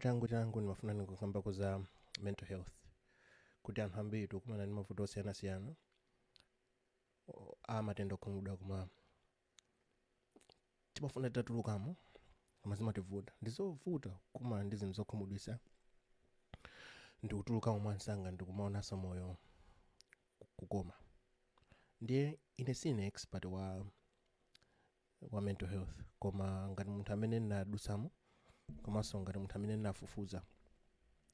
Changu changu ndimafuna ndikukambako za mental health, kuti anthu ambiri tikumana ndi mavuto osiyanasiyana amatenda okhumudwa, koma timafuna titatulukamo, koma zimativuta. Ndizovuta kukumana ndi zinthu zokhumudwitsa ndikutulukamo mwansanga ndikumaonanso moyo kukoma. Ndiye ine sine expert wa mental health, koma ngati munthu amene ndinadutsamo, komanso ngati munthu amene ndinafufuza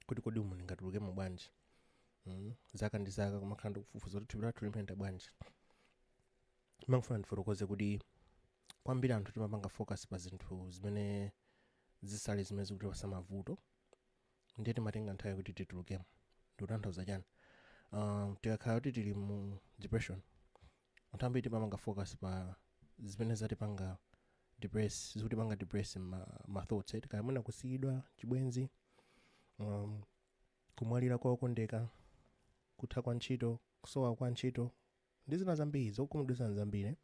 kuti kodi umu ndingatulukemo bwanji, zaka ndi zaka kumakhala ndikufufuza kuti thupi lathu limayenda bwanji, ndimafuna ndifotokoze kuti kwambiri anthu timapanga focus pa zinthu zimene zisali zimene zikutipatsa mavuto, ndiye timatenga nthawi kuti titulukemo. Ndikutanthauza chani? Tikakhala kuti tili mu depression, anthu ambiri timapanga focus pa zimene zatipanga depress, zikutipanga depress ma thoughts, eh? Kaya mwina kusiyidwa chibwenzi, kumwalira kwa okondeka, kutha kwa ntchito, kusowa kwa ntchito ndi zina zambiri zokhumudwitsa zambiri.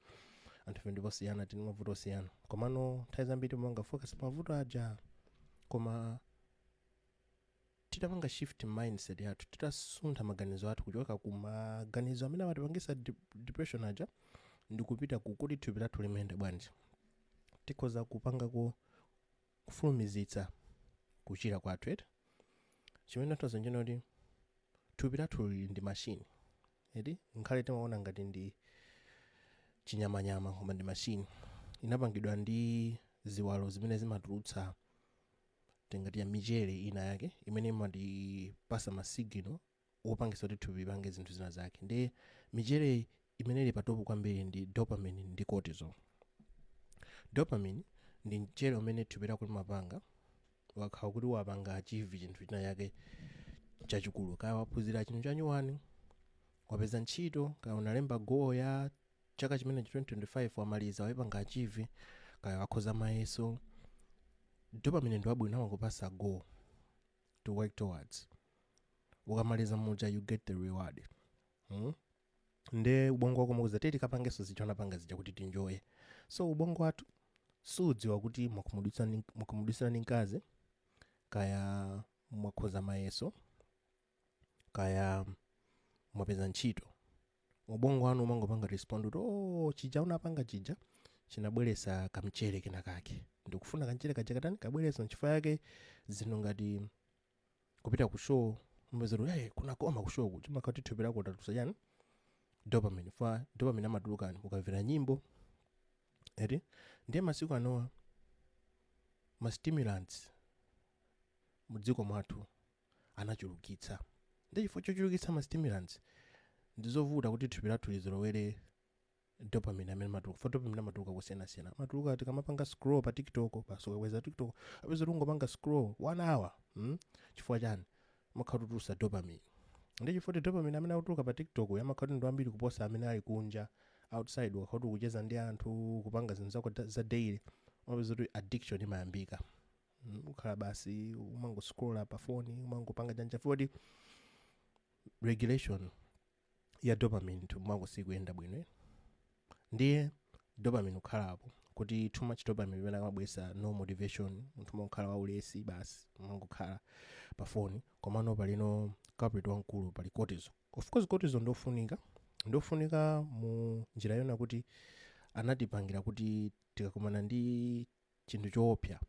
Anthu ife ndiposiyana, tili mavuto osiyana, komano nthawi zambiri timapanga focus pa mavuto aja. Koma titapanga shift mindset yathu, titasuntha maganizo athu kuchoka ku maganizo amene amatipangisa depression aja ndikupita ku kuti thupi lathu limayenda bwanji, tikhoza kupangako kufulumizitsa kuchira kwathu, eti? Chimene ndatoza nchena kuti thupi lathu lili ndi machine, eti? Nkhale timaona ngati ndi chinyamanyama, koma ndi machine inapangidwa ndi ziwalo zimene zimatulutsa tingati ya michere ina yake imene imatipasa ma signal wopangisa kuti thupi lipange zinthu zina zake. Ndi michere imene ili pa top kwambiri ndi dopamine ndi cortisol. Dopamine ndi mchere umene thupi lako limapanga wakhala kuti wapanga achieve chinthu china chake chachikulu, kaya waphunzira chinthu chanyuwani, wapeza ntchito, kaya unalemba goal ya chaka chimene 2025, wamaliza, waipanga achieve, kaya wakhoza mayeso. Dopamine ndi wabwino, amakupasa goal to work towards. Ukamaliza muja, you get the reward, Nde ubongo wako mukuza titi kapangenso zija unapanga zija kuti tinjoye. So ubongo wathu sudziwa kuti mwakhumudwitsana ndi mkazi, kaya mwakhoza mayeso, kaya mwapeza ntchito. Ubongo wanu umangopanga respond kuti, "Oh, chija unapanga chija chinabweresa kamchere kena kake, ndikufuna kamchere kaja katani kabweretsa." Nchifukwa yake zinthu ngati kupita ku show, umapeza kuti, "Hey, kunakoma ku show." Kuti makhala kuti thupi lako tatulutsa chani? Dopamine. Fa dopamine amatulukani ukamvera nyimbo, eti? Ndiye masiku anowa ma stimulants mudziko mwathu anachulukitsa. Ndi chifukwa chochulukitsa ma stimulants, ndizovuta kuti thupi lathu lizolowere dopamine amene matuluka. For dopamine amatuluka kusiyanasiyana. Amatuluka tikamapanga scroll pa TikTok. Basi, ukakweza TikTok, apeza kuti ungopanga scroll one hour, Chifukwa chani? Amakhala kutulutsa dopamine. Ndi chifukwa kuti dopamine amene akutuluka pa TikTok amakhala kuti ndi ambiri kuposa amene ali kunja, outside. Ukakhala kuti ukucheza ndi anthu, kupanga zinthu zako za daily, umapeza kuti addiction imayambika, Ukhala basi umangoscrolla pa foni, umangopanga chanja, chifukwa kuti regulation ya dopamine mthupi mwako sikuyenda bwino, eh? Ndiye dopamine ukhalapo kuti too much dopamine imene amabweretsa no motivation, munthu umakhala waulesi, basi umangokhala pa foni. Komano palino culprit wamkulu, pali cortisol. Of course cortisol ndofunika, ndofunika mu njira yona kuti anatipangira kuti tikakumana ndi chinthu choopsa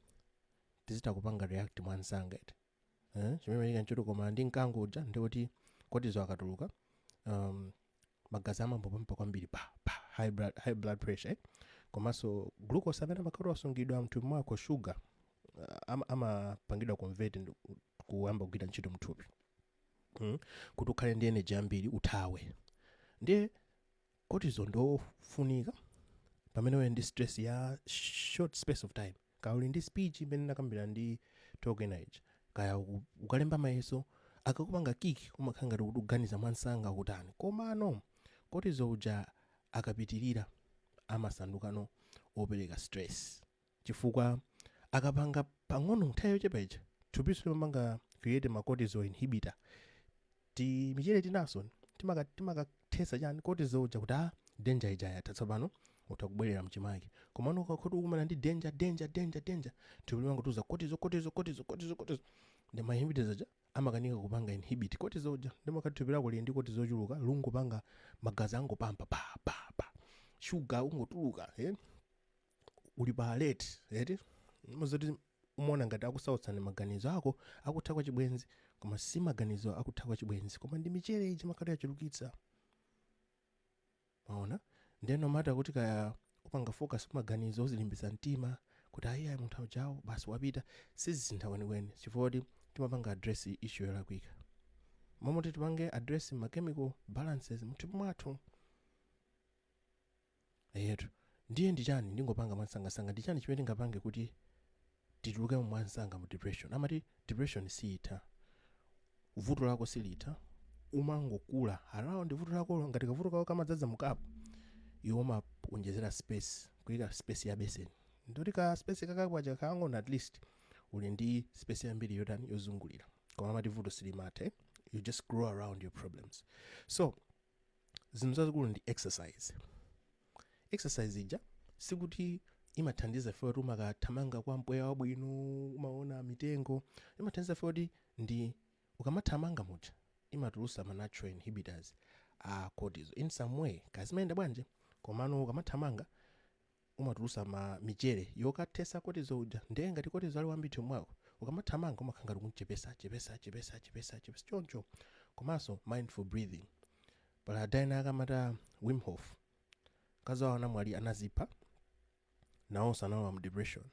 tizitha kupanga react mwansanga, eti, eh? Chimene chimachitika nchoti koma ndi mkango uja, ndikuti cortisol akatuluka, magazi amambopampa kwambiri, pa pa high blood pressure, eh? Komanso glucose amene amakhala wasungidwa mthupi mwako, sugar, amapangidwa convert ndi kuyamba kugwira ntchito mthupi, Kuti ukhale ndi energy yambiri, uthawe. Ndiye cortisol ndofunika pamene uli ndi stress ya short space of time, kaya uli ndi speech imene nakambira ndi talk energy, kaya ukalemba mayeso, akakupanga kick, umakhala ngati kuti uganiza mwansanga kutani. Komano cortisol uja akapitirira amasandukano opereka stress, chifukwa akapanga pang'ono, nthawi yochepa ija, thupiso limapanga create ma cortisol inhibitor, ti michere tinaso timakathesa chani? Cortisol uja, kuti, "Ah, danger ija yatha, tsopano Utha kubwerera mchimake. Komano ukakhoti ukumana ndi danger, danger, danger, danger, thupi limangotuza cortisol, cortisol, cortisol, cortisol, cortisol, ndi ma inhibitors aja amakanika kupanga inhibit cortisol uja. Ndi makati thupi lako lili ndi cortisol ochuluka, lungopanga magazi angopampa pa pa pa, shuga ungotuluka, eh? Uli pa alert eti. Muzoti umaona ngati akusautsani maganizo ako akutha kwa chibwenzi, koma si maganizo akutha kwa chibwenzi, koma ndi michere iji makati achulukitsa. Maona? Then no matter kuti kaya upanga focus maganizo, uzilimbitsa mtima kuti ayi ayi, munthu ujawo basi wapita, sizisintha kwenikweni, chifukwa kuti timapanga address issue yolakwika. Momwe tipange address ma chemical balances mthupi mwathu yetu. Ndiye ndichani, ndingopanga mwansangasanga, ndichani chimene tingapange kuti tituluke mwansanga mu depression? Amati depression siyitha, vuto lako silitha, umangokula around vuto lakolo. Ngati kavuto kako kamadzaza mukapu, iwe umaonjezera space, kuyika space ya beseni. Ndoti ka space kakakwacha kang'ono, at least uli ndi space yambiri yotani, yozungulira. Koma amati vuto silimatha, eh? You just grow around your problems. So zinthu zazikulu ndi exercise. Exercise ija sikuti imathandiza ife kuti umakathamanga kwa mpweya wabwino, umaona mitengo. Imathandiza ife kuti ndi ukamathamanga muja imatulusa ma natural inhibitors a cortisol in some way. Kazimayenda bwanji, komano ukamathamanga umatulusa ma michere yokathesa cortisol uja. Ndiye ngati cortisol ali wambiri mwako, ukamathamanga umakhala ngati kumchepesa, chepesa, chepesa, chepesa, chepesa choncho. Komanso mindful breathing. Pala adayina akamata Wim Hof, mkazi wawo anamwali, anazipha, nawonso analowa mu depression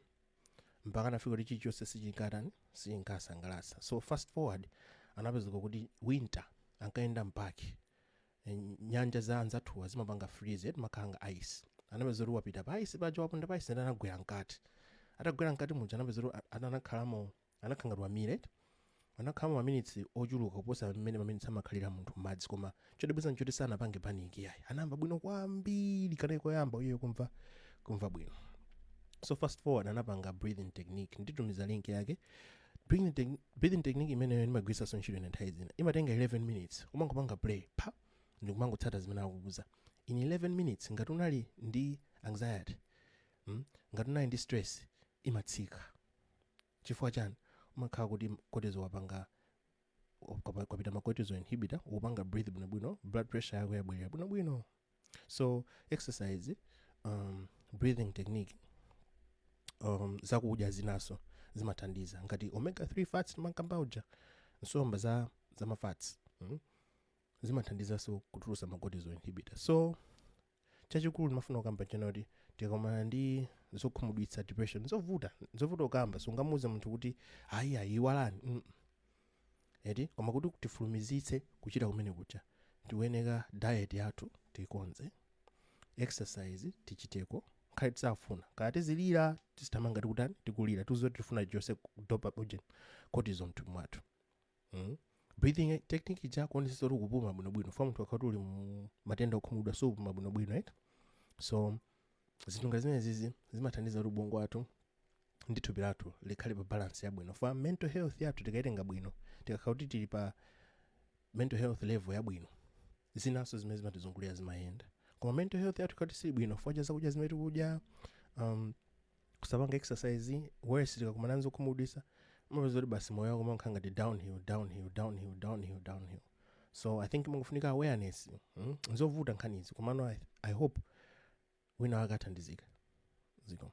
mpaka anafika kuti chilichonse sichinkatani, sichinkasangalatsa. So fast forward, anapezeka kuti winter ankayenda mpaki nyanja za anzathuwa zimapanga freeze, makhala ice. Anapeza kuti wapita pa ice paja, waponda pa ice, ndi anagwera mkati. Atagwera mkati muja, anapeza kuti anakhalamo, anakhala ngati wamire, anakhalamo maminitsi ochuluka kuposa mmene maminitsi amakhalira munthu m'madzi. Koma chodabwitsa nchoti sanapange panic yayi, anamva bwino kwambiri. Kanali koyamba iye kumva bwino. So fast forward, anapanga breathing technique. Nditumiza link yake. Breathing technique imeneyo ndimagwiritsanso ntchito ine nthawi zina. Imatenga 11 minutes. Umangopanga play pa ndikumangotsata zimene akukuza. In 11 minutes, ngati unali ndi anxiety, Ngati unali ndi stress, imatsika. Chifukwa chani? Umakhala kuti cortisol wapanga kwapita ma cortisol inhibitor, ukupanga breathe bwinobwino, blood pressure yako yabwerera bwinobwino. So exercise, breathing technique, zakudya zinaso zimathandiza, ngati omega 3 fats timankamba uja, nsomba za ma fats, Zimathandizanso kutulusa ma cortisol inhibitor. So chachikulu ndimafuna kukamba chena kuti tikakumana ndi zokhumudwitsa, depression, zovuta, zovuta kukamba, sungamuuze munthu kuti ayi ayi, iwalani, Eti? Koma kuti tifulumizitse kuchita kumene kucha, tikuyeneka diet yathu tikonze, exercise tichiteko khale tisafuna, kaya tizilira, tizithamanga, tikutani, tikulira, tuzoti tifuna chonse dopamine, cortisol mthupi mwathu, Breathing technique ija, kuonetsetsa kuti ukupuma bwinobwino. Fa munthu akati uli mu matenda okhumudwa, supuma bwinobwino, right? So zinthu ngati zimene zizi zimathandiza kuti ubongo wathu ndi thupi lathu likhale pa balance yabwino. Fa mental health yathu tikaitenga bwino, tikakhala kuti tili pa mental health level yabwino, zinanso zimene zimatizungulira zimayenda. Koma mental health yathu ikati sili bwino chifukwa cha zakudya zimene tikudya, kusapanga exercise, worse tikakumana nazo zokhumudwitsa, umapeza kuti basi moyo wako umakhala ngati downhill, downhill, downhill, downhill, downhill. So I think mungofunika awareness, Nzovuta nkhanizi, komano I hope wina wake athandizika. Ziko.